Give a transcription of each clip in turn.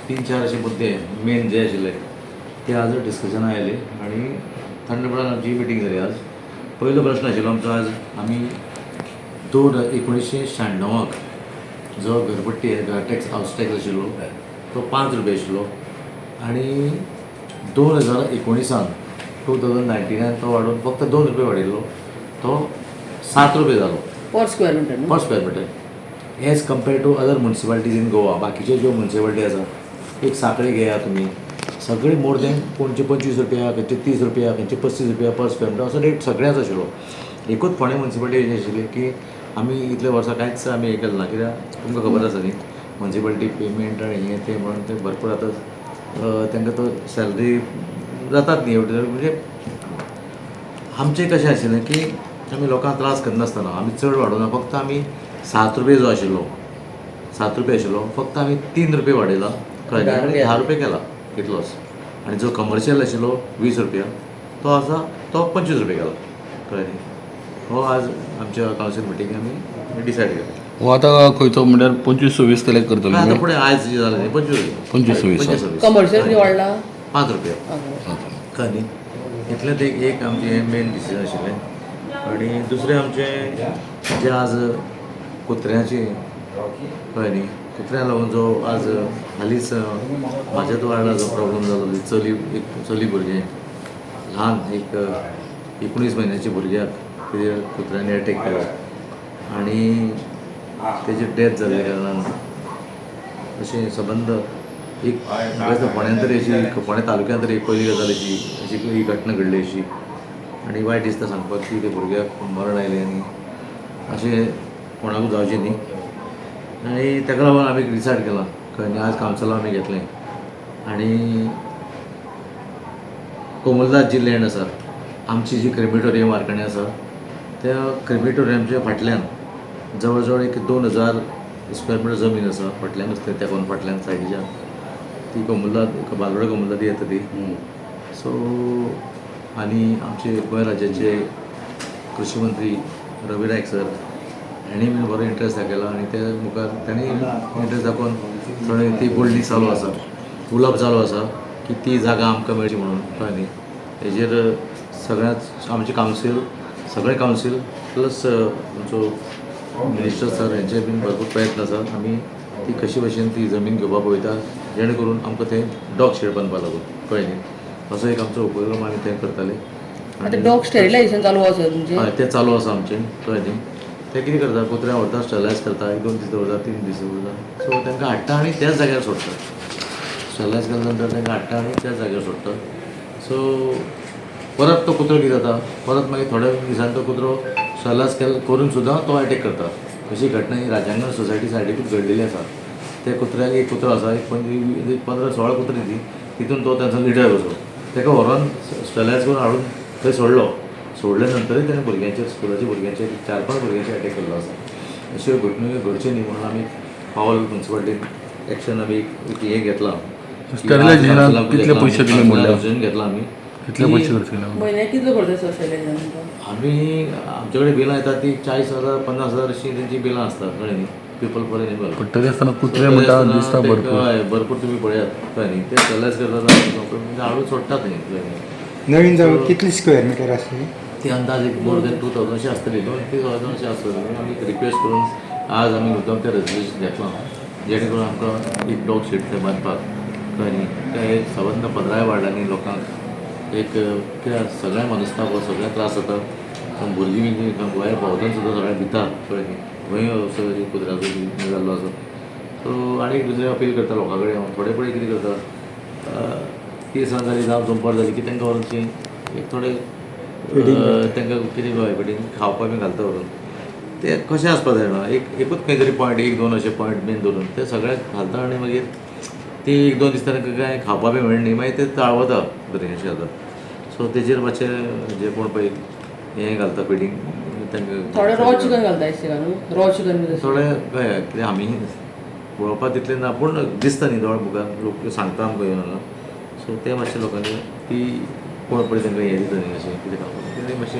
3-4 अशे मुद्दे मेन जे आशिल्ले ते आज डिस्कशना आयले आनी थंडपणान आमची मिटींग जाली. आज पयलो प्रश्न आशिल्लो आमचो, आज आमी 1996 जो घरपट्टी टॅक्स हावस टॅक्स आशिल्लो तो 5 रुपया आशिल्लो आनी 2019 2019 तो वाडोवन फक्त 2 रुपये वाडिल्लो, तो 7 रुपये जालो per square meter. Per square meter as compare to other municipalities in Goa. बाकीचे ज्यो म्युनिसिपालिटी आसा, एक साखळी घेया तुमी, सगळे मोर दॅन कोणचे 25 रुपया, खंयचे 30 रुपया, खंयचे 35 रुपया पर स्क्वेअर मिटर असो रेट सगळ्यांचो आशिल्लो. एकूच फोंडें म्युनिसिपालिटी अशी आशिल्ली की आमी इतले वर्सां कांयच आमी हें केलें ना, कित्याक तुमकां खबर आसा न्ही म्युनिसिपालिटी पेमेंट आनी हें तें म्हणून ते भरपूर आतां तांकां तो सॅलरी जातात न्ही एवढे. म्हणजे आमचें कशें आशिल्लें की आमी लोकांक त्रास करनासतना आमी चड वाडोवना, फक्त आमी 7 रुपये जो आशिल्लो 7 रुपये आशिल्लो फक्त आमी 3 रुपये वाडयला, कळ्ळें, आनी 10 रुपये केला इतलोच. आनी जो कमर्शियल आशिल्लो 20 रुपया तो आसा तो 25 रुपये केला, कळ्ळें न्ही. हो आज आमच्या कावन्सील मिटींग आमी डिसायड केला. हो आतां खंयचो म्हणल्यार 25-26 कलेक्ट करतलो? आतां फुडें आयज जें जालें न्ही 25 25-26. कमर्शियल कितें वाडला? 5 रुपया, कळ्ळें न्ही. इतलें तें एक आमचें हें मेन डिसिजन आशिल्लें. आनी दुसरें आमचें जें आज कुत्र्यांची, कळ्ळें न्ही, कुत्र्यांक लागून जो आज हालींच म्हाज्याच वार्डार जो प्रॉब्लम जालो, चली, एक चली भुरगें ल्हान एक 19 म्हयन्याच्या भुरग्याक तेजेर कुत्र्यांनी एटॅक केलो आनी तेजी डेथ जाल्ल्या कारणान अशें सबंद एक म्हाका दिसता फोंड्यान तरी अशी, फोंड्या तालुक्यांत तरी एक पयली गजाल अशी अशी ही घटना घडली अशी. आनी वायट दिसता सांगपाक की ते भुरग्याक मरण आयलें आनी अशें कोणाकूच जावचें न्ही. आनी ताका लागून आमी डिसायड केलां, कळ्ळें न्ही, आज कावन्सिलां आमी घेतलें आनी कोमलदास जी लँड आसा आमची, जी क्रिमिटोरियम वारकणी आसा त्या क्रिमिटोरियमच्या फाटल्यान जवळ जवळ एक 2000 स्क्वेअर मिटर जमीन आसा फाटल्यान आसता, त्या कोण फाटल्यान सायडीच्यान ती कोमुलदाद बालवाडा कोमुलदाद येता ती. सो आनी आमचे गोंय राज्याचे कृशी मंत्री रवी नायक सर हांणी बीन बरो इंट्रस्ट दाखयला आनी ते मुखार तांणी इंट्रस्ट दाखोवन थोडे ती बोलणी चालू आसा, उलोवप चालू आसा की ती जागा आमकां मेळची म्हणून, कळ्ळें न्ही. हेजेर सगळ्यांत आमचे कावन्सील, सगळे कावन्सील प्लस आमचो मिनिस्टर सर हेंचे बीन भरपूर प्रयत्न आसा. आमी ती कशी भशेन ती जमीन घेवपाक पळयता जेणे करून आमकां थंय डॉग शेड बांदपाक लागून, कळ्ळें न्ही. असो एक आमचो उपक्रम आमी थंय करताले. आतां डॉग स्टेरिलायझेशन चालू आसा तुमचें? हय, तें चालू आसा आमचें, कळ्ळें न्ही. ते कितें करता, कुत्र्यांक व्हरता, स्टरलायज करता, 1-2 दीस दवरता, 3 दीस दवरता, सो तांकां हाडटा आनी त्याच जाग्यार सोडटा. स्टरलायज केल्या नंतर तांकां हाडटा आनी त्याच जाग्यार सोडटा. सो परत तो कुत्रो कितें जाता, परत मागीर थोड्या दिसांनी तो कुत्रो स्टरलायज केल करून सुद्दां तो एटॅक करता. अशी घटना ही राजांगण सोसायटी सायडीकूच घडलेली आसा. त्या कुत्र्याक एक कुत्रो आसा, एक 15-16 कुत्री ती, तितून तो तांचो लिडर कसो, ताका व्हरोन स्टरलायज करून हाडून थंय सोडलो. सोडल्या नंतरूय ताणें भुरग्यांचेर, स्कुलाच्या भुरग्यांचेर 4-5 भुरग्यांचेर एटॅक केल्लो आसा. अश्यो घडणुको घडच्यो न्ही म्हणून आमी पावल म्युनिसिपालिटीन एक्शन आमी एक हें घेतलां. स्टरलायझेशनाक कितले पयशे दिले म्हणल्यार? घेतला आमी. कितले पयशे खर्च केले? म्हयन्याक कितलो खर्च आसा स्टरलायझेशनाक? आमी आमचे कडेन बिलां येतात ती 40,000 50,000 अशी तेंची बिलां आसतात, कळ्ळें न्ही, पिपल फॉर एनिमल. पण तरी आसतना कुत्रे म्हणटा दिसता भरपूर. हय, भरपूर तुमी पळयात, कळ्ळें न्ही. ते स्टरलायज करतात हाडून सोडटात न्ही, कळ्ळें न्ही. नवीन जागा कितली स्क्वेअर मिटर आसली? ती अंदाज एक मोर दॅन 2000 अशी आसतली, 2-3,000 अशी आसतली. आमी रिक्वेस्ट करून आज आमी मुद्दम तें रेजोल्युशन घेतलां जेणे करून आमकां एक डॉग शेड थंय बांदपाक, कळ्ळें न्ही. ते सबंद 15 वार्डांनी लोकांक एक कित्याक सगळ्या मनस्ताप हो सगळ्यांक त्रास जाता. भुरगीं बी भायर भोंवतना सुद्दां सगळ्यांक भिता, कळ्ळें न्ही, भंय असो कुत्र्याचो बी जाल्लो आसा. सो आनी एक दुसरें अपील करता लोकां कडेन हांव, थोडे पळय कितें करता, तिनसांज जाली जावं दोनपार जाली की तांकां व्हरून एक थोडे तांकां कितें हय फिडींग खावपाक बी घालता व्हरून. ते कशें आसपा जाय जाणा, एक एकूच खंय तरी पॉयंट, 1-2 अशे पॉयंट बीन धरून ते सगळ्याक घालता आनी मागीर ती 1-2 दीस तांकां कांय खावपा बी मेळना न्ही, मागीर ते चाळवता बरें अशें जाता. सो तेजेर मातशें जे कोण पळय हें घालता फिडींग तांकां थोडे रॉ चिकन घालता दिसता न्हू, रॉ चिकन बी तशें थोडे हय, कित्याक आमी पळोवपाक तितलें ना, पूण दिसता न्ही दोळ्या मुखार, लोक सांगता आमकां येवन हांगा. सो ते मातशें लोकांनी ती कोण पळय तांकां हें दिता न्ही अशें कितें खावपाक तें मातशें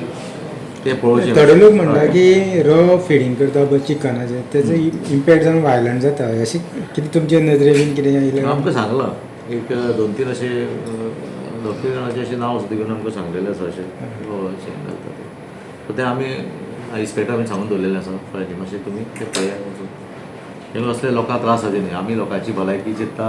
ते पळोवचें. थोडे लोक म्हणटा की रॉ फिडींग करता पळय चिकनाचें, तेजो इम्पॅक्ट जावन व्हायलंट जाता. अशें कितें तुमचे नदरे बीन कितें येयलें? आमकां सांगलां एक दोन तीन अशे 2-3 जाणांचें अशें नांव सुद्दां घेवन आमकां सांगलेलें आसा अशें अशें घालता तें. सो तें आमी इन्स्पेक्टर आमी सांगून दवरलेलें आसा, कळ्ळें न्ही? मातशें तुमी तें पळयात वचून. हे असले लोकांक त्रास जावचे न्ही. आमी लोकांची भलायकी चिंत्ता.